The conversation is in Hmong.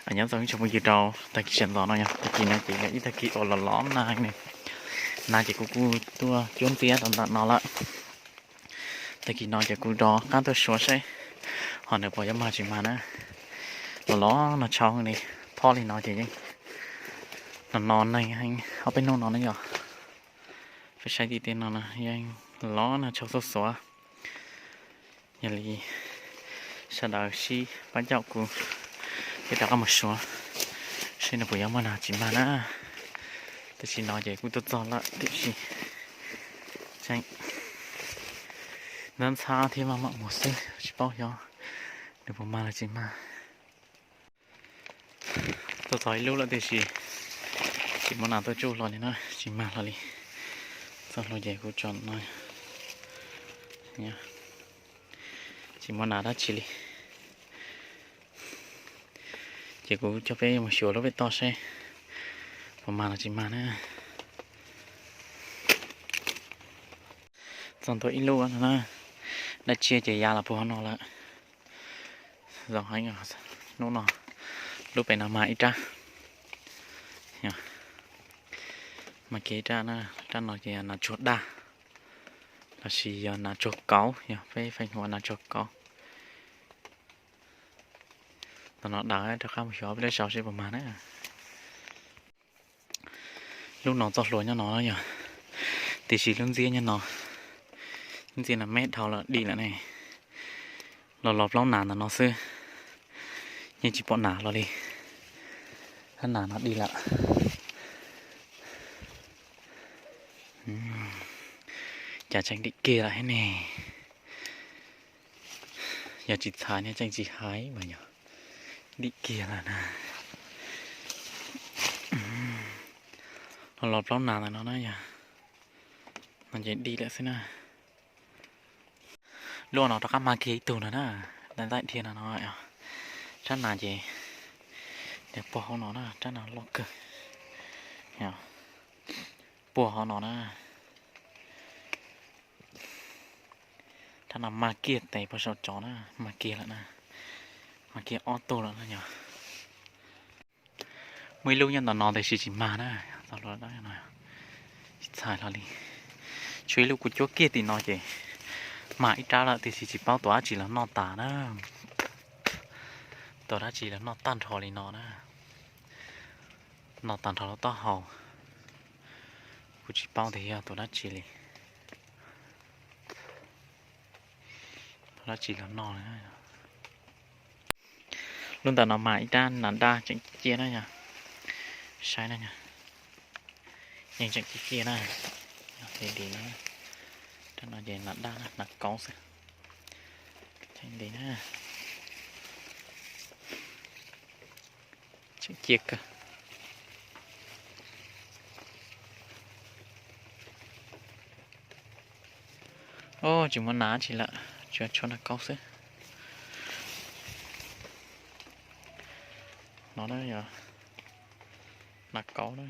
Nyob zoo ib tsoom phooj ywg rau tag kis sawv ntxov no yog tag kis no ces yog ib tag kis uas los los nag ne. Nag ces kuv kuj tuaj cuab ntxiab rau ntawm no lawm. Tag kis no ces kuv rov qab tuaj suav saib ho nws puas yuav mag tsis mag na. Los los nag tshauv li, phob li no ces yeej no no neeg heev ob peb hnub no na yog. Peb saib tim tej no yeej los nag tshauv xuav xuav. Yog li sawv daws sib pab caum kuv thiab rov qab mus suav saib nws puas yuav mag los tsis mag na. Tam sim no ces kuj tuaj txog lawm tiam sis tseem ntxhab ntxhab thiab maj mam mus xwb tsis paub xyov nws puas mag los tsis mag. Tuaj txog ib lub lawm tiam sis tsis muaj nas tuaj tsuj hlo li na, tsis mag hlo li. Txog hlo ces kuv tso no, tsis muaj nas dab tsi li. Ces kuv coj peb mus xyuas lub pem toj seb puas mag los tsis mag na. Txog ntua ib lub no na, dab tsi ces ya los puag hauv no lawm. Zoo heev, hnub no lub pem no mag ib rab, mag kiag ib rab na. Rab no ces yog nas tsuag daj lossis yog nas tsuag kauv, yog peb feem hu ua nas tsuag kauv. Ntawm no daws rov qab mus xyuas peb lub saud seb puas mag na. Lub no txoj hlua nyob no yog, tiam sis lub ntxiab nyob no, lub ntxiab no me dhau lawm dim lawm ne. Los los plaub nas ntawm no xwb, yeej tsis pom nas los li. Hab nas no dim lawm. Cas tseem dim kiag lawm thiab ne. Yog tsis txhais no tseem tsis hais mas yog dim kiag lawm na. Los los plaub nas ntawm no na yog, no ces dim lawm xwb na. Lub no rov qab mag kiag ib tug no na, ntaim dhia no no. Rab nas ces puag hauv no na, rab nas loj kawg. Puag hauv no na. Rab no mag kiag tes puag saum tsov na, mag kiag lawm na, mag kiag ob tug lawm na yog. Muaj ib lub nyob ntawm no tiam sis tsis mag na, txoj hlua no tsis txhais hlo li. Tshuav ib lub kuv cuab kiag tim no ces mag ib rab lawm tiam sis tsis paub tus dab tsi los noj tas na. Tus dab tsi los noj tag nrho li no na. Noj tag nrho lub taub hau. Kuv tsis paub tias yog tus dab tsi li. Tus dab tsi los noj li. Lub ntawm no mas ib rab nas daj tseem ciaj na yog. Saib na, yeej tseem ciaj ciaj na. Li no, rab no ces nas daj na, nas kauv xwb. Li na, tseem ciaj kawg. Tsis muaj nas dab tsi lawm, tsuas tshuav nas kauv xwb. No na yog nas kauv na.